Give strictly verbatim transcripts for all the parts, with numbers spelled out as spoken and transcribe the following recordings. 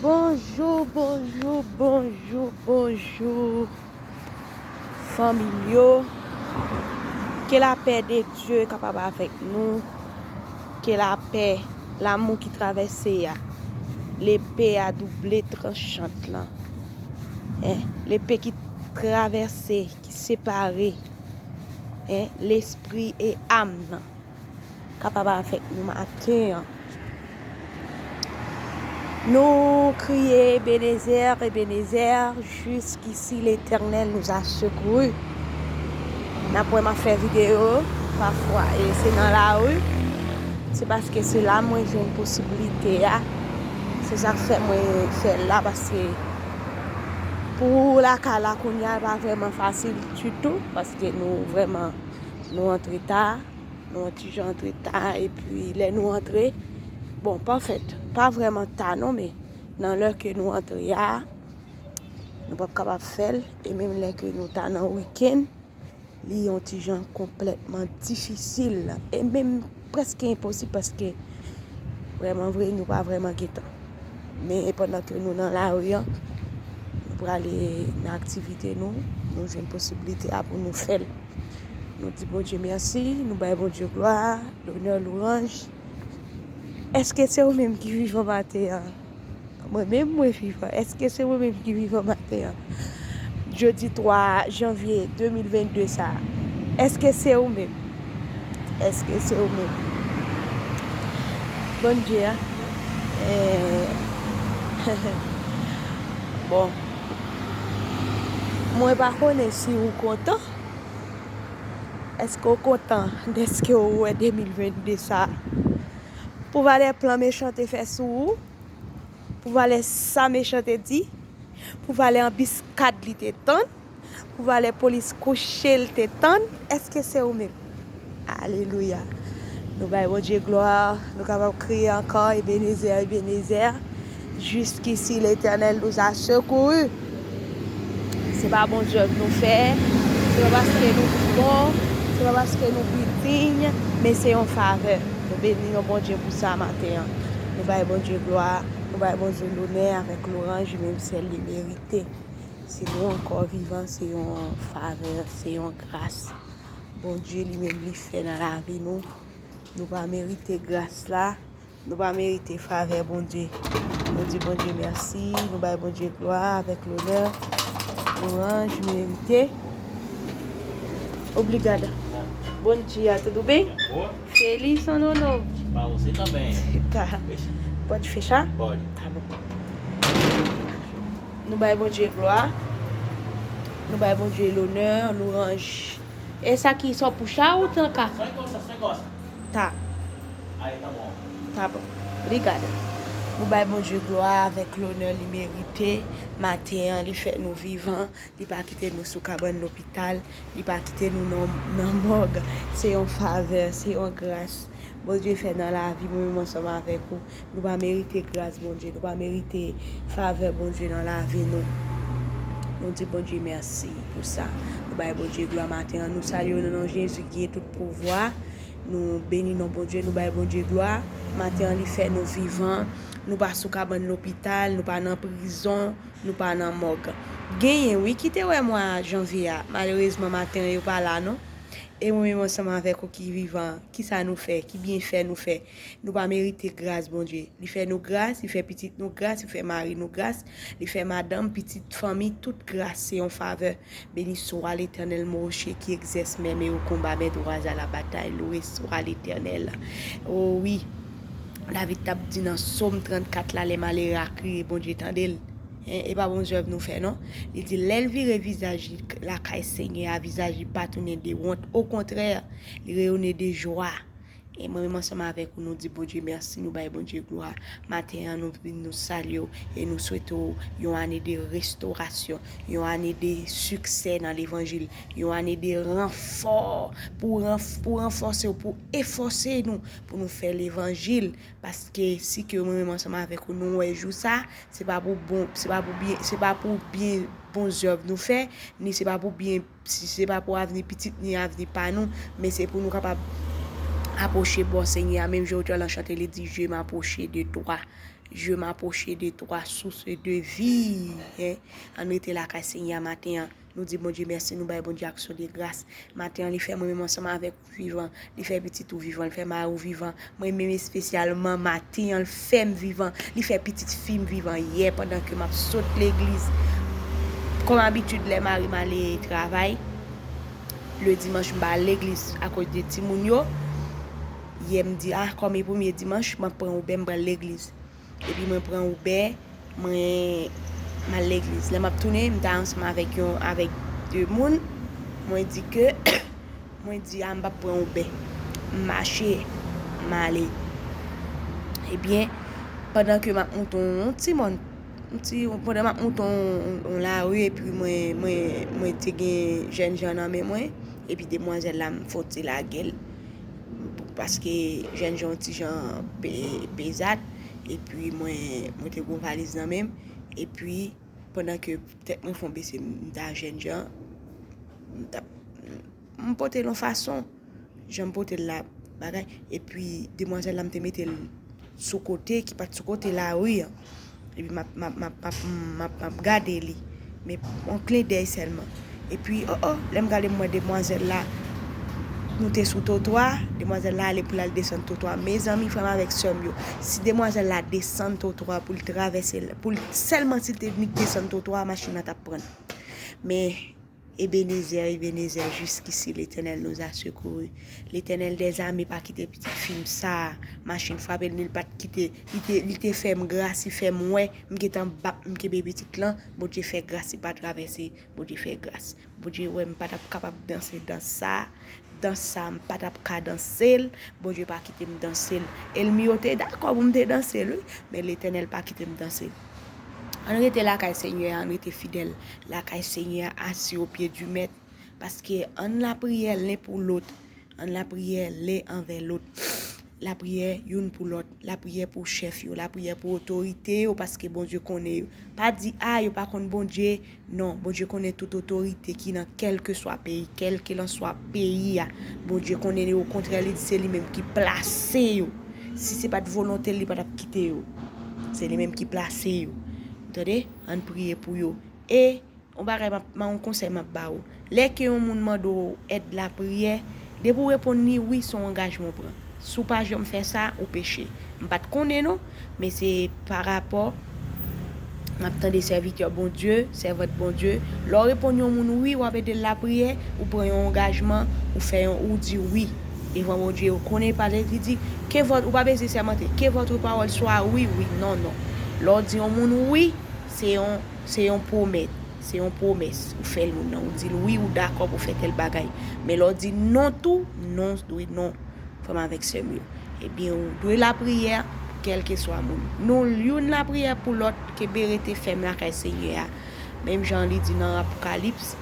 Bonjou, bonjou, bonjou, bonjou, fanmi m yo. Ke lapè de Dye kapab avèk nou. Ke lapè, lanmou ki travèse a, lepe a double tranchant lan, en, lepe ki travèse, ki separe, en, lespri e am nan, kapab avèk nou maten an. Nou kriye, Ebenezè, Ebenezè, jusqu'ici l'Éternel nous a secourus. N ap wè m ap fè videyo pafwa, e se nan lari. Se paske se la mwen jwenn posiblite a. Se sa k fè mwen fè l la, paske pou lakay la kounye a, pa vrèman fasil ditou, paske nou vrèman, nou antre ta. Nou yon ti jan antre ta, epi lè nou antre, bon, pa fèt, pa vrèman ta non, men nan lè ke nou antre a, nou p ap kapab fè l, e menm lè ke nou ta nan wikenn, li yon ti jan konplètman difisil, e menm prèske enposib, paske vrèman vre, nou pa vrèman gen tan. Men pandan ke nou nan lari an, nou prale nan aktivite nou, nou jwenn posiblite a pou nou fè l. Nou di Bondye mèsi, nou bay Bondye glwa, lonè, lwanj. Èske se ou menm ki vivan maten an? Mwen menm, mwen vivan. Èske se ou menm ki vivan maten an? Jodi twa janvye de mil vennde sa a. Èske se ou menm? Èske se ou menm? Bondye a. Eh, bon. Mwen pa konnen si ou kontan. Èske w kontan dèske w wè de mil vennde sa a? Pou valè plan mechan te fè sou ou, pou valè sa mechan te di, pou valè anbiskad li te tann, pou valè polis kouche l te tann, èske se ou menm? Alelouya! Nou bay Bondye glwa, nou kapab kriye ankò, Ebenezè, Ebenezè. Jusqu'ici l'Éternel nous a secourus. Se pa bon zèv nou fè, se pa paske nou bon, se pa paske nou pi diy, men se yon favè. Nou beni non Bondye pou sa maten an. Nou bay Bondye glwa, nou bay Bondye lonè avèk lwanj, li menm sèl li merite. Si nou ankò vivan, se yon favè, se yon gras Bondye li menm li fè nan lavi nou. Nou pa merite gras la. Nou pa merite favè Bondye. Nou di Bondye mèsi. Nou bay Bondye glwa avèk lonè. Lwanj merite. Obrigada. Bom dia, tudo bem? Boa. Feliz ano novo. Pra você também. Tá. Fecha. Pode fechar? Pode. Tá bom. Nou bay Bondye glwa. Nou bay Bondye lonè, lwanj. E sa ki sò pou cha ou tanka? Só encosta, só encosta. Tá. Aí, tá bom. Tá bom. Obrigada. Nou bay Bondye glwa avèk lonè li merite. Maten an, li fè nou vivan. Li pa kite nou sou kabann lopital. Li pa kite nou nan, nan mòg. Se yon favè, se yon gras Bondye fè nan lavi mwen menm ansanm avèk ou. Nou pa merite gras Bondye, nou pa merite favè Bondye nan lavi nou. Nou di Bondye mèsi pou sa. Nou bay Bondye glwa maten an. Nou salye w nan non Jezi ki gen tout pouvwa. Nou beni non Bondye, nou bay Bondye glwa. Maten an, li fè nou vivan. Nou pa sou kabann lopital, nou pa nan prizon, nou pa nan mòg. Genyen, wi, ki te wè mwa janvye a. Malerezman, maten an, yo pa la, non. E mwen menm ansanm avèk ou ki vivan, kisa nou fè, ki byenfè nou fè? Nou pa merite gras Bondye. Li fè nou gras, li fè pitit nou gras, li fè mari nou gras, li fè madanm, pitit, fanmi, tout gras, se yon favè. Béni soit l'Éternel, mon rocher qui exerce mes meilleurs combats, mes droits à la bataille. Loué soit l'Éternel. Oh wi, David t ap di nan Sòm trannkat la, lè malere a kriye, Bondye tande l. En, e pa bon zèv nou fè, non. Li di, lè l vire vizaj li lakay Senyè a, vizaj li pa tounen de wont. Okontrè, li reyone de jwa. E mwen menm ansanm avèk ou, nou di Bondye mèsi, nou bay Bondye glwa. Maten an, nou vin, nou salye w e nou swete w yon ane de restorasyon, yon ane de siksè nan levanjil, yon ane de ranfò pou ranf-, pou ranfòse w, pou efòse nou, pou nou fè levanjil. Paske si ke mwen menm ansanm avèk ou, nou wè jou sa, se pa pou bon, se pa pou byen, se pa pou byen bon zèv nou fè, ni se pa pou byen, si se pa pou avni pitit ni avni pa nou, men se pou nou kapab apwoche bò Senyè a. Menm jan otè lan chante, li di, Je m'approche de toi. Je m'approche de toi, source de vie. Hein? Ann rete lakay Senyè a maten an. Nou di Bondye mèsi, nou bay Bondye aksyon de gras. Maten an, li fè mwen menm ansanm avèk ou vivan. Li fè pitit ou vivan, li fè mari ou vivan. Mwen menm espesyalman, maten an, li fè m vivan. Li fè pitit fi m vivan yè pandan ke m ap sot legliz. Kòm abitid, lè mari m ale travay, le dimanch m pa al legliz akoz de timoun yo. Yè m di, ah, kòm e premye dimanch, m ap pran Uber, m pral legliz. Epi mwen pran Uber, mwen m al legliz. Lè m ap tounen, m t ansanm avèk yon, avèk de moun. Mwen di ke, mwen di, ah, m p ap pran Uber. M mache, m ale. Ebyen, pandan ke m ap monte yon ti mòn, yon ti, pandan m ap monte yon, yon lari, epi mwen, mwen, mwen te gen jènjan nan men mwen, epi demwazèl la, m fè yon ti lage l. Paske jènjan yon ti jan pe-, pezat, epi mwen, mwen te gen yon valiz nan men m, epi pandan ke tèt mwen fè yon bese, m ta jènjan, m t ap, m pote l yon fason, jan m pote l la, bagay, epi demwazèl la, m te mete l sou kote, ki pa t sou kote lari an. Epi m ap, m ap, m ap, m ap, m ap, m ap gade li. Men yon klen dèy sèlman. Epi, o, o, lè m gade m wè demwazèl la, nou te sou twotwa, demwazèl la ale pou l al desann twotwa. Mezanmi, frè m avèk sè m yo, si demwazèl la desann twotwa pou l travèse l, pou l, sèlman si l te nik desann twotwa, machin nan t ap pran l. Men, Ebenezè, Ebenezè, jusqu'ici l'Éternel nous a secourus. Letènèl dèzame pa kite pitit fi m sa a. Machin frape l, men li pa t kite. Li te, li te fè m gras, li fè m wè. M gentan bap, m kenbe pitit lan. Bondye fè gras, li pa travèse. Bondye fè gras. Bondye wè m pa t ap kapab danse dans sa a. Dans sa a, m pa t ap ka danse l. Bondye pa kite m danse l. Ènmi yo te dakò pou m te danse l, wi. Men Letènèl pa kite m danse l. Ann rete lakay Senyè a, ann rete fidèl lakay Senyè a, assis aux pieds du Maître. Paske ann lapriyè len pou lòt, ann lapriyè len anvè lòt, lapriyè youn pou lòt, lapriyè pou chèf yo, lapriyè pou otorite yo, paske Bondye konnen yo. Pa di, a, yo pa konn Bondye. Non, Bondye konnen tout otorite ki nan kèlkeswa peyi, kèlkelanswa peyi a. Bondye konnen yo, okontrè, li di se li menm ki plase yo. Si se pa t volonte l, li pa t ap kite yo. Se li menm ki plase yo. Tande? Ann priye pou yo. E yon bagay, m ap, m, yon konsèy m ap ba ou. Lè ke yon moun mande w èd lapriyè, depi w reponn li wi, se yon angajman w pran. Si w pa janm fè sa, ou peche. M pa t konnen non, men se pa rapò m ap tande sèvitè Bondye, sèvant Bondye. Lè w reponn yon moun wi, w ap ede l lapriyè, ou pran yon angajman, ou fè yon, ou di wi devan Bondye. Ou konnen pale, li di, que votre, ou pa bezwen sèmante, que votre parole soit oui, oui, non, non. Lè w di yon moun wi, se yon, se yon pwomèt. Se yon pwomès ou fè l moun nan. Ou di l wi, ou dakò pou fè tèl bagay. Men lè w di non tou, non dwe non. Frè m avèk sè m yo. Ebyen, ou dwe lapriyè, kèlkeswa moun. Nou youn lapriyè pou lòt, kenbe rete fèm lakay Senyè a. Menm jan li di nan Apokalips,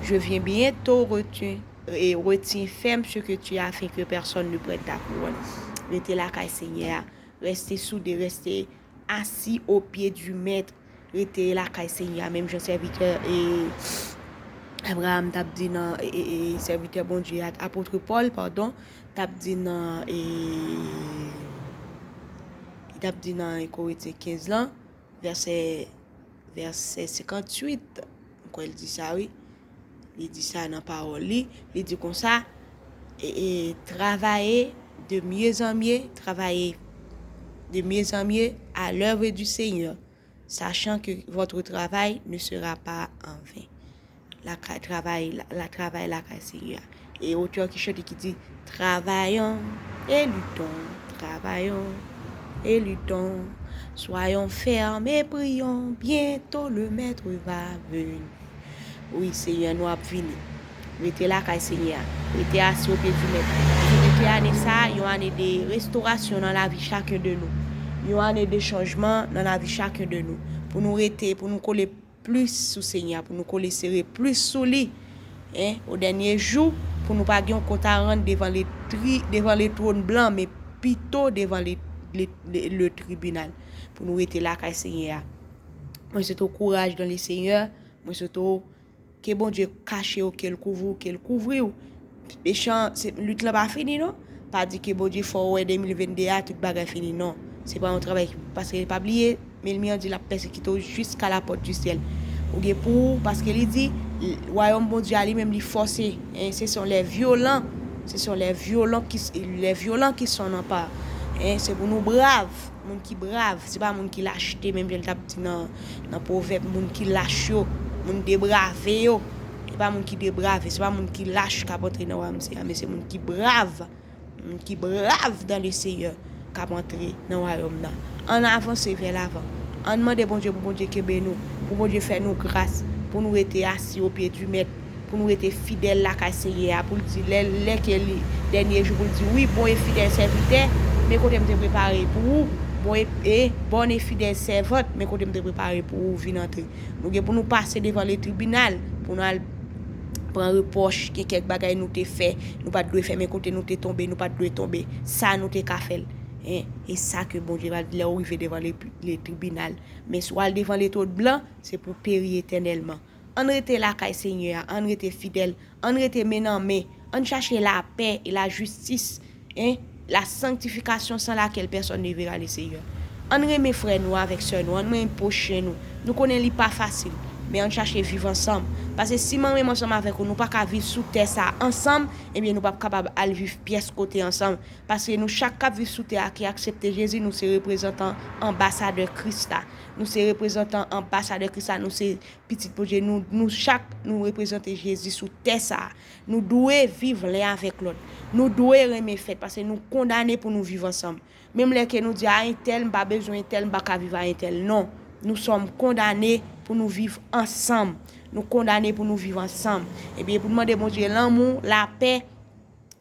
je viens bientôt, retiens, et retiens ferme ce que tu as, afin que personne ne prenne ta couronne. Rete lakay Senyè a. Reste soude, reste assis aux pieds du Maître. Rete lakay Senyè a, menm jan sèvitè, e, Abraham t ap di nan, e, e, e, sèvitè Bondye a, apot Pòl, padon, t ap di nan, e, li t ap di nan Korentyen kenz lan, vèsè, vèsè senkantuit, m kwè l di sa, wi. Li di sa nan pawòl li. Li di konsa, e, e, travaillez de mieux en mieux, travaillez de mieux en mieux à l'œuvre du Seigneur, sachant que votre travail ne sera pas en vain. La, travay, la, la, travay lakay Senyè a. E otè ki chante ki di, travaillons et luttons, travaillons et luttons, soyons fermes et prions, bientôt le maître va venir. Wi, Senyè nou ap vini. Rete lakay Senyè a. Rete assis aux pieds du Maître. Paske ke ane sa a, yon ane de restorasyon nan lavi chacun de nous. Yon ane de chanjman nan lavi chacun de nous. Pou nou rete, pou nou kole plis sou Senyè a, pou nou kole sere plis sou li. En, o dènye jou, pou nou pa gen yon kont a rann devan le tri-, devan le trône blanc, men pito devan le, le, le, le tribinal. Pou nou rete lakay Senyè a. Mwen swete w kouraj dans le Seigneur. Mwen swete w ke Bondye kache w, ke l kouvri w, ke l kouvri w. Mechan, se, lit lan pa fini non. Pa di ke Bondye fè w wè de mil venn de a, tout bagay fini, non. Se pa yon travay ki, paske pa bliye, Elmi an di l ap pèsekite w jiska la pòt di syèl. Ou gen pou ou, paske li di, l-, wayòm Bondye a li menm li fòse. Hein, ce sont les violents, ce sont les violents qui, les violents qui sont nan pa. Hein, se pou nou brav, moun ki brav, se pa moun ki lach te, menm jan l t ap di nan, nan pwovèb, moun ki lach yo, moun debrave yo. Se pa moun ki debrave, se pa moun ki lach k ap antre nan wayòm Senyè a, men se moun ki brav. Moun ki brav dans le Seigneur k ap antre nan wayòm nan. Ann avanse vè lavan. Ann mande Bondye pou Bondye kenbe nou, pou Bondye fè nou gras, pou nou rete asi o pye di Mèt, pou nou rete fidèl lakay Senyè a, pou l di lè, lè ke li, dènye jou, pou l di, wi, bon e fidèl sèvitè, men kote m te prepare pou ou, bon e, e bòn e fidèl sèvant, men kote m te prepare pou ou, vin antre. Nou gen pou nou pase devan le tribinal, pou nou al pran repwòch, gen kèk bagay nou te fè, nou pa t dwe fè, men kote nou te tonbe, nou pa t dwe tonbe. Sa nou te ka fè l. Hein? E sa ke Bondye va di lè w rive devan le, le tribinal. Men si w al devan le twòn blan, se pou w peri etènèlman. Ann rete lakay Senyè a, ann rete fidèl, ann rete men nan men, ann chache lapè e lajistis, hein, la sanctification sans laquelle personne ne verra le Seigneur. Ann renmen frè nou avèk sè nou, ann renmen pwochen nou. Nou konnen li pa fasil, men ann chache viv ansanm. Paske si mwen menm ansanm avèk ou, nou pa ka viv sou tè sa ansanm, ebyen nou p ap kapab al viv pyès kote ansanm. Paske nou chak k ap viv sou tè a ki aksepte Jezi, nou se reprezantan anbasadè Kris la. Nou se reprezantan anbasadè Kris la, nou se pitit Bondye, nou, nou chak, nou reprezante Jezi sou tè sa a. Nou dwe viv len avèk lòt. Nou dwe renmen fèt, paske nou kondane pou nou viv ansanm. Menm lè ke nou di, a entèl, m pa bezwen entèl, m pa ka viv a entèl. Non. Nous sommes condamnés pou nou viv ansanm. Nou kondane pou nou viv ansanm. Ebyen, pou n mande Bondye lanmou, lapè,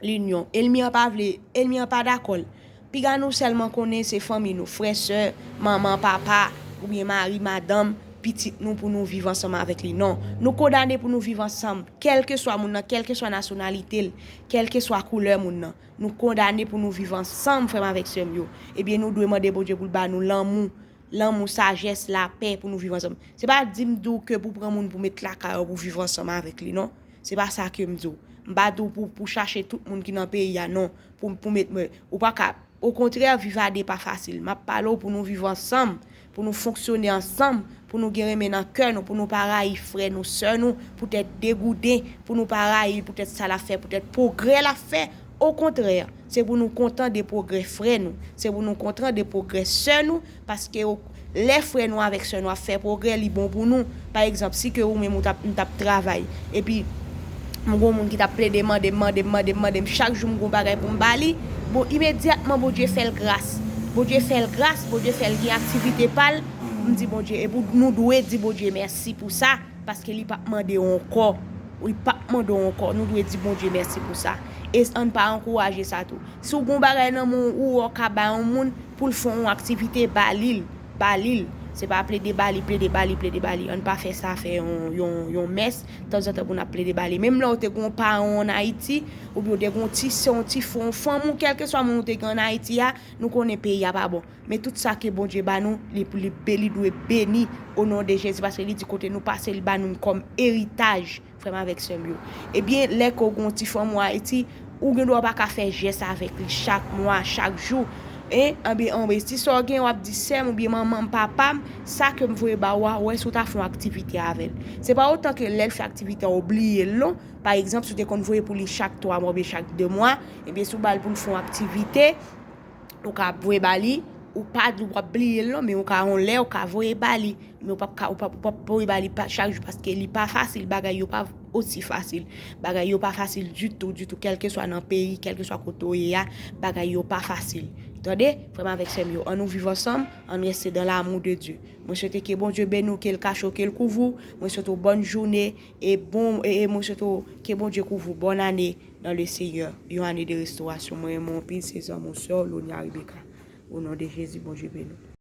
linyon. Ènmi an pa vle, ènmi an pa dakò l. Piga nou sèlman konnen se fanmi nou, frè, sè, manman, papa, oubyen mari, madanm, pitit nou pou nou viv ansanm avèk li. Non. Nou kondane pou nou viv ansanm, kèlkeswa moun nan, kèlkeswa nasyonalite l, kèlkeswa koulè moun nan. Nou kondane pou nou viv ansanm, frè m avèk sè m yo. Ebyen, nou dwe mande Bondye pou l ba nou lanmou, lanmou, sajès, lapè pou nou viv ansanm. Se pa di m di w ke pou pran moun pou met lakay ou pou viv ansanm avèk li, non. Se pa sa ke m di w. M pa di w pou, pou chache tout moun ki nan peyi a, non. Pou, pou met mwen. Ou pa ka. Okontrè, viv a de pa fasil. M ap pale w pou nou viv ansanm, pou nou fonksyone ansanm, pou nou gen renmen nan kè nou, pou nou pa rayi frè nou, sè nou, poutèt degouden, pou nou pa rayi poutèt sa l ap fè, poutèt pwogrè l ap fè. Okontrè, se pou nou kontan de pwogrè frè nou, se pou nou kontan de pwogrè sè nou, paske o-, lè frè nou avèk sè nou ap fè pwogrè, li bon pou nou. Pa egzanp, si ke ou menm ou t ap, m t ap travay, epi m gon moun ki t ap plede mande m, mande m, mande m, mande m, chak jou m gon bagay pou m ba li, bon, imedyatman Bondye fè l gras. Bondye fè l gras, Bondye fè l gen aktivite pa l. M di Bondye, epi nou dwe di Bondye mèsi pou sa, paske li p ap mande w ankò. Li p ap mande w ankò. Nou dwe di Bondye mèsi pou sa. E ann pa ankouraje sa tou. Si w gon bagay nan men w, ou wè w ka ba yon moun pou l fè yon aktivite, ba li l, ba li l. Se pa plede ba li, plede ba li, plede ba li. Ann pa fè sa fè yon, yon, yon mès, tanzantan pou n ap plede ba li. Menm lè w te gon paran w ann Ayiti, oubyen w te gon ti sè, yon ti frè, yon fanm ou, kèlkeswa moun ou te gen ann Ayiti a, nou konnen peyi a pa bon. Men tout sa ke Bondye ba nou, li, li, li dwe beni o non de Jezi, paske li di kote nou pase, li ba nou kòm eritaj. Frè m avèk sè m yo. Ebyen, lè ke w gen yon ti fanmi w Ayiti, ou gen dwa pa ka fè jès avèk li chak mwa, chak jou. Hein? Anben, anben, si sa w gen, w ap di sè m oubyen manman m, papa m, sa ke m voye ba w a, wè si w ta fè yon aktivite avè l. Se pa otan ke lè l fè aktivite a, w bliye l, non. Pa egzanp, si w te konn voye pou li chak twa mwa oubyen chak de mwa, ebyen, si w ba l pou l fè yon aktivite, ou ka voye ba li, ou pa di w ap bliye l non, men ou ka yon lè, ou ka voye ba li, men ou p ap ka, ou p ap, ou p ap voye ba li pa, chak jou, paske li pa fasil, bagay yo pa osi fasil. Bagay yo pa fasil ditou, ditou, kèlkeswa nan peyi, kèlkeswa kote w ye a, bagay yo pa fasil. Tande, frè m avèk sè m yo, ann nou viv ansanm, ann reste dans l'amour de Dieu. Mwen swete ke Bondye beni w, ke l kache w, ke l kouvri w. Mwen swete w bòn jounen e bon, e, e mwen swete w ke Bondye kouvri w. Bòn ane dans le Seigneur, yon ane de restorasyon. Mwen renmen w anpil, se zanmi w, sè w, Lonia Rebecca. O non de Jezi, Bondye beni w.